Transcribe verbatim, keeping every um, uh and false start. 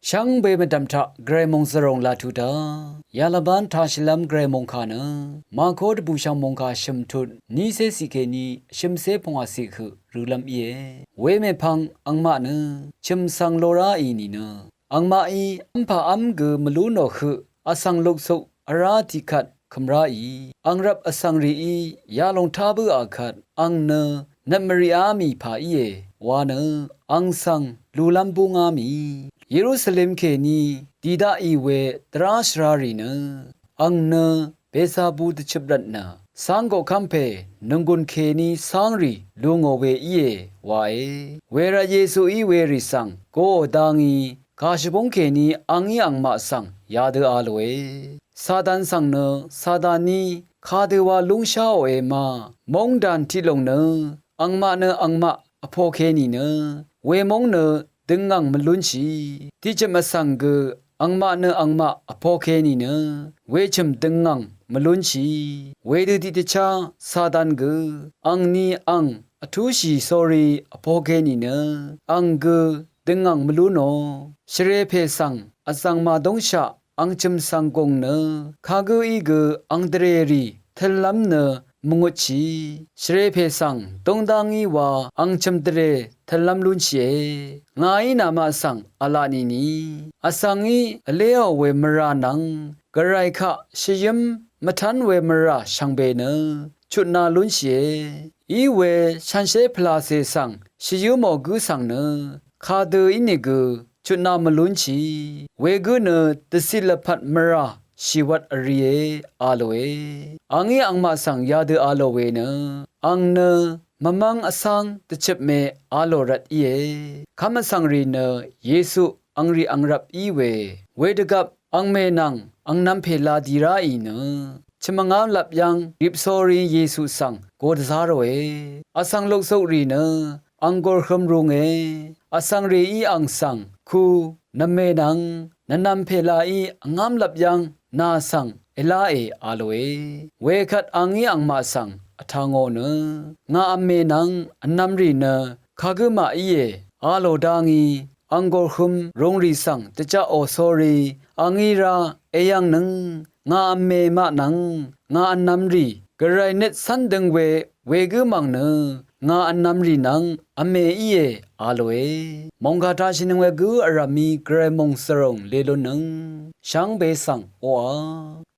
Shvngbe mvdv̀m taq gvray mòngzvròng laq tuq daq yalvbán tashìlv́m gvray mòngkà nø Màko dvbùshv̀ng mòngkà shø̀m tut nícé ciq kèní shø̀mcé pvngwàciq høq rø̄lv́m íe. Wemèpvng angmaq nø chø̀m svng lo ráì nìnø angmaqí v́mpà v́m gø mvlú nò høq vsvng luksuk vrá tiqkvt kø̀m ráì, ang rvp vsvng rìí yalòng tá bǿà kvt ang nø nøt mvriqá mì pà íe wa nø ang svng lulv́m búngá mì. Yerusalem kèní dì daqì we dvrá shvrarì nø ang nø Bèlzebu dvchøp rvtnø cáng koqkv́m pè nònggùn kèní cáng rì lu ngò we íe wae. Wervt Yesuí werì svng goò dá ngí kàshvbúng kèní a ngí angmaq svng yadø a lòe. Satan svng nø Sataní kadøwa lúngsháòe ma, móngdàn tiqlùng nø angmaq nø angmaq vpoke nìnø wemóng nø døngngàng mvlúnshì. Tiqchø̀m vsvng gø angmaq nø angmaq vpoke nìnø wechø̀m døngngàng mvlúnshì. Wedø tiqdvchá Satan gø angni ang vtúshì sórí vpoke nìnø ang gø døngngàng mvlú nò. Shvrepè svng vzv̀ng màdúngshaq ang chø̀m svng gùng nø kagǿí gø ang dvrèrì tøllv́m nø mvngutshì. Shvrepè svng dúng dá ngí wa ang chø̀m dvrè tøllv́m lúnshìe. Ngàí namaq svng v̄la nìni vsvngí vléò we mvrà nvng gvray kaq shvyǿm mvtv́n we mvrà shvngbe nø chutna lúnshìe. Iwe shànshér pvlacè svng shvyǿ mò gǿ svng nø kadø ínìgø chutna mvlúnshì. Wegǿ nø dvciq lvpat mvrà shìwvt vrìe a lòe. A ngí angmaq svng yadø a lò we nø ang nø mvmv́ng vcáng dvchøpme a lò rvt íe. Kv́m vsvng rì nø Yesu angrì angrvp í we wedvgvp angmè nvng angnv̄m pèla di ráì nø chø̀m vngá lap yv́ng rip sórí Yesu svng go dvzá ròe. Vsvng luksuk rì nø ang gùrhøm runge. Vsvng rìí ang svng ku nv̀mè nvng nvnv̄m pèlaí vngám lap yv́ng nà svng èláè a lòe. Wekvt a ngí angmaq svng vtà ngò nø ngà v̀mè nvng vnv̄m rì nø kagǿ màíe a lò dá ngí ang gùrhøm rungrì svng dvjaqò sórí a ngí rá èyv̀ngnøng ngà v̀mè maq nvng ngà vnv̄m rì gvray nøt cv́n døng we wegǿ mv̀ng nø ngà vnv̄m rì nvng v̀mè íe a lòe. Mòngkà tashìnøng we gǿ vrv̀mí gvray mòngzvròng lelúnnøng shvngbe svng oqà